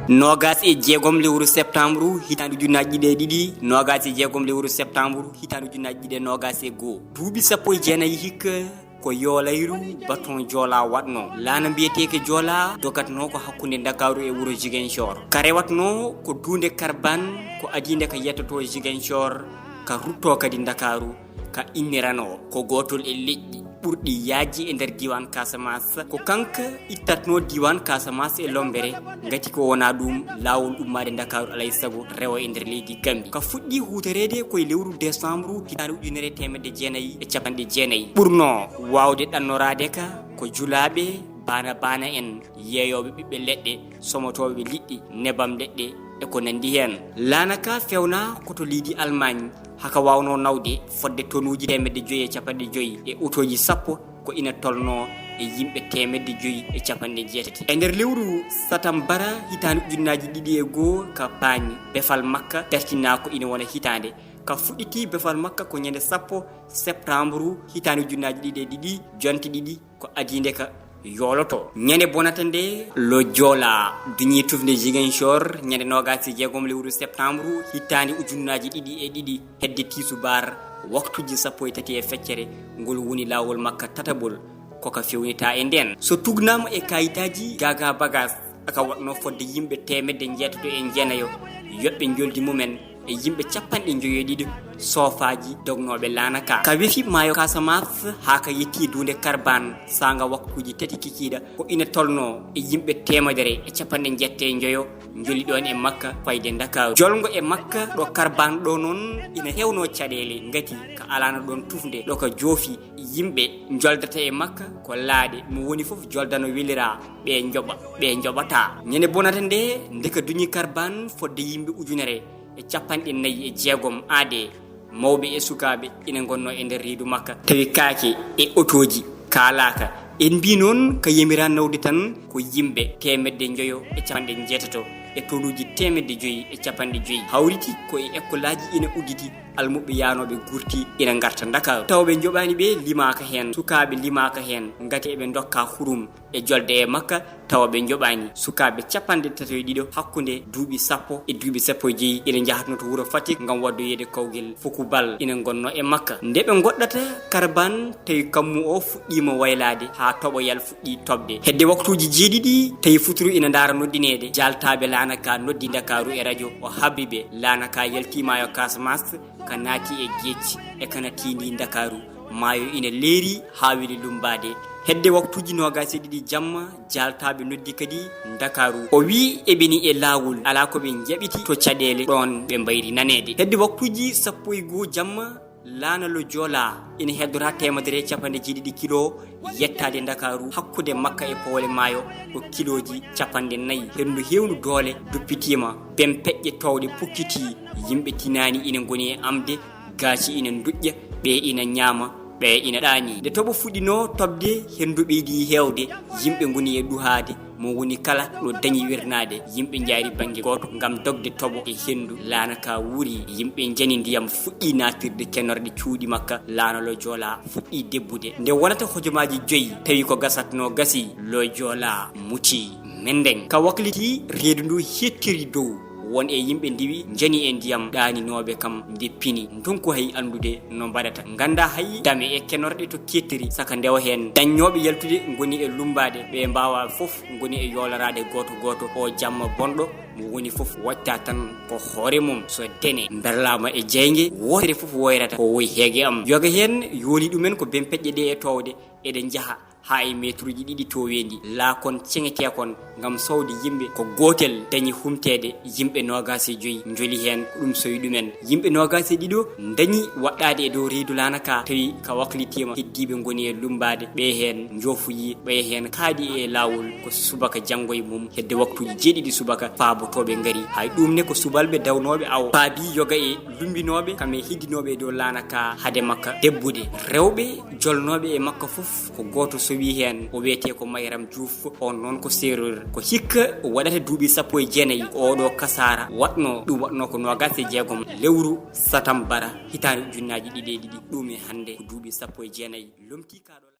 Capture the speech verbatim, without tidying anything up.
Noogas e jeegom lewru septembre hitaande ujunnaaji ɗiɗi e ɗiɗi, noogas e jeegom lewru septembre hitaande ujunnaaji ɗiɗi e noogas e goo. Duuɓi sappo e jeenayi hikka ko yoolayru baton Joola waɗno. Laana mbiyeteeke Joola dogatnoo ko hakkunde Ndakaaru e wuro Ziguinchor. Ka rewatnoo ko duunde Karbaan ko adiinde ka yettoto Ziguinchor ka ruttoo kadi Ndakaaru. Ka innirano ko gootol e leƴƴi ɓurɗi yaajde e nder diiwaan Casamance. Ko kanko ittatnoo diiwaan Casamance e lombere, ngati ko wonaa ɗum laawol ummaade Ndakaaru alay sago rewa e nder leydi Gambie. Ka fuɗɗi huutoreede ko e lewru décembre hitaande ujunere e teemedde jeenayi e capanɗe jeenayi. Ɓurnoo waawde ɗannoraade ka ko julaaɓe baana baana en, yeeyooɓe ɓiɓɓe leɗɗe, somotooɓe liɗɗi, nebam leɗɗe e ko nanndi heen. Laana ka fewnaa ko to leydi Allemagne, haka waawnoo nawde fodde tonuuji teemedde joyi e capanɗe joyi e otooji sappo ko ina tolnoo e yimɓe teemedde joyi e capanɗe jeetati. E nder lewru satambara hitaande ujunnaaji ɗiɗi e goo ka Paañ, befal makka dartinaa ko ina wona hitaande. Ka fuɗɗiti befal makka ko ñande sappo septembre hitaande ujunnaaji ɗiɗi e ɗiɗi, jonte ɗiɗi ko adiinde ka yooloto. Ñande bonata nde lo Joola duñi tufnde Ziguinchor ñande noogas e jeegom lewru septembre hitaande ujunnaaji ɗiɗi e ɗiɗi hedde tiisubaar waktuuji sappo e tati e feccere, ngol woni laawol makka tataɓol ko ka fewnita e ndeen. So tugnaama e kayitaaji gaga bagas, aka waɗno fodde yimɓe teemedde njeetato e jeenayo yoɓɓe njoldi mumen e yimɓe capanɗe joyi e ɗiɗi soofaaji dognooɓe laana ka. Ka wefi maayo Casamance haa ka yetti duunde Karbaan saanga waktuuji tati kikiiɗe ko ina tolnoo e yimɓe teemedere e capanɗe jeetati e joyo njoli ɗoon e makka fayde Ndakaaru. Jolngo e makka ɗo Karbaan ɗo noon ina heewnoo caɗeele ngati ka alaano ɗoon tufnde ɗo ka joofi yimɓe njoldata e makka ko laaɗe mo woni fof joldano welira ɓe njoɓa ɓe njoɓata. Ñande bonata nde ndeka duñi Karbaan fodde yimɓe ujunere e capanɗe nayi e jeegom aade mawɓe e sukaaɓe ina ngonnoo e nder reedu makka. Tawi kaake e otooji kaalaaka. En mbii noon ka yamiraa nawde tan ko yimɓe teemedde njoyo e capanɗe jeetato e tonuuji teemedde joyi e capanɗe joyi. Hawriti ko e ekkolaaji ina udditi, almuɓɓe yaanooɓe gurti ina ngarta Ndakaaru. Tawa ɓe njoɓaani ɓe limaaka heen, sukaaɓe limaaka heen, ngati eɓe ndokka hurum e jolde e makka, tawa ɓe njoɓaani. Sukaaɓe capanɗe tati e ɗiɗo hakkunde duuɓi sappo e duuɓi sappo e joyi ina njahatnoo to wuro Fatick ngam waddoyeede kawgel Fukubal ina ngonnoo e makka. Nde ɓe ngoɗɗata Karbaan, tawi kammu o fuɗɗiima waylaade haa toɓoyal fuɗɗi toɓde. Hedde waktuuji jeeɗiɗi, tawi futuro ina ndaara noddineede. Jaaltaaɓe laana ka noddi Ndakaaru e rajo, o habri ɓe. Laana ka yalti maayo Casamance, ka naati e geec e kana tiindi Ndakaaru. Maayo ina leeri haa weli lummbaade. Hedde waktuuji noogas e ɗiɗi jamma, jaaltaaɓe noddi kadi Ndakaaru. O wiyi eɓeni e laawol, alaa ko ɓe njaɓiti to caɗeele ɗoon ɓe mbayri naneede. Hedde waktuuji sappo e goo jamma, laana lo Joola ina heddora teemedere e capanɗe jeeɗiɗi kilo yettaade Ndakaaru, hakkunde makka e Powle Maayo ko kilooji capanɗe nayi. Henndu heewndu doole duppitiima, bempeƴƴe toowɗe pukkitii, yimɓe tinaani ina ngoni e amde, gaaci ina nduƴƴa, ɓe ina ñaama, ɓe ina ɗaani. Nde toɓo fuɗɗinoo toɓde, henndu ɓeydi heewde, yimɓe ngoni e ɗuhaade, mo woni kala no dañi wirnaade, yimɓe njaari bannge gooto ngam dogde toɓo e henndu. Laana ka wuuri, yimɓe njani ndiyam, fuɗɗi naatirde kenorɗe cuuɗi makka. Laana lo Joola fuɗɗi debbude. Nde wonata hojomaaji joyi, tawi ko gasatnoo gasii, lo Joola muti mendeŋ. Ka wakliti, reedu ndu hettiri dow. Won e yimɓe ndiwi njani e ndiyam, ɗaaninooɓe kam nde pini. Ndonku hay anndude no mbaɗata. Ngannda hay dame e kenorɗe to kettiri, saka ndewa heen. Dañnooɓe yaltude ngoni e lummbaade, ɓe mbaawa fof ngoni e yooloraade gooto gooto. O jamma bonɗo, mo woni fof watta tan ko hoore mum. So dene mberlaama e jeynge, wootere fof woyrata ko woy heege am. Yoga heen yooli ɗumen ko bempeƴƴe ɗe e toowde, eɗe njaha haa e meetruuji ɗiɗi tooweendi, laakon ceŋeteekon ngam sowde yimɓe. Ko gootel dañi humteede, yimɓe noogaas e joyi njoli heen, ko ɗum sowi ɗumen. Yimɓe noogaas e ɗiɗo dañi waɗɗaade e dow reedu laana ka, tawi ka waklitiima, heddiiɓe ngoni e lummbaade, ɓe heen njoofuyi, ɓe heen kaaɗi e laawol, ko subaka janngo e mum, hedde waktuuji jeeɗiɗi subaka, faabotooɓe ngari. Hay ɗum ne ko subalɓe dawnooɓe awo, paabi yoga e lummbinooɓe, kam e heddinooɓe e dow laana ka hade makka debbude. Rewɓe jolnooɓe e makka fof ko gooto Towi heen o wiyetee ko Mayram Diouf, on noon ko Seereer, ko hikka waɗata duuɓi sappo e jeenayi oɗo kasaara waɗno. Ɗum waɗno ko noogaas e jeegom lewru satambara hitaande ujunnaaji ɗiɗi e ɗiɗi. Ɗum e hannde ko duuɓi sappo e jeenayi lomtii kaaɗo.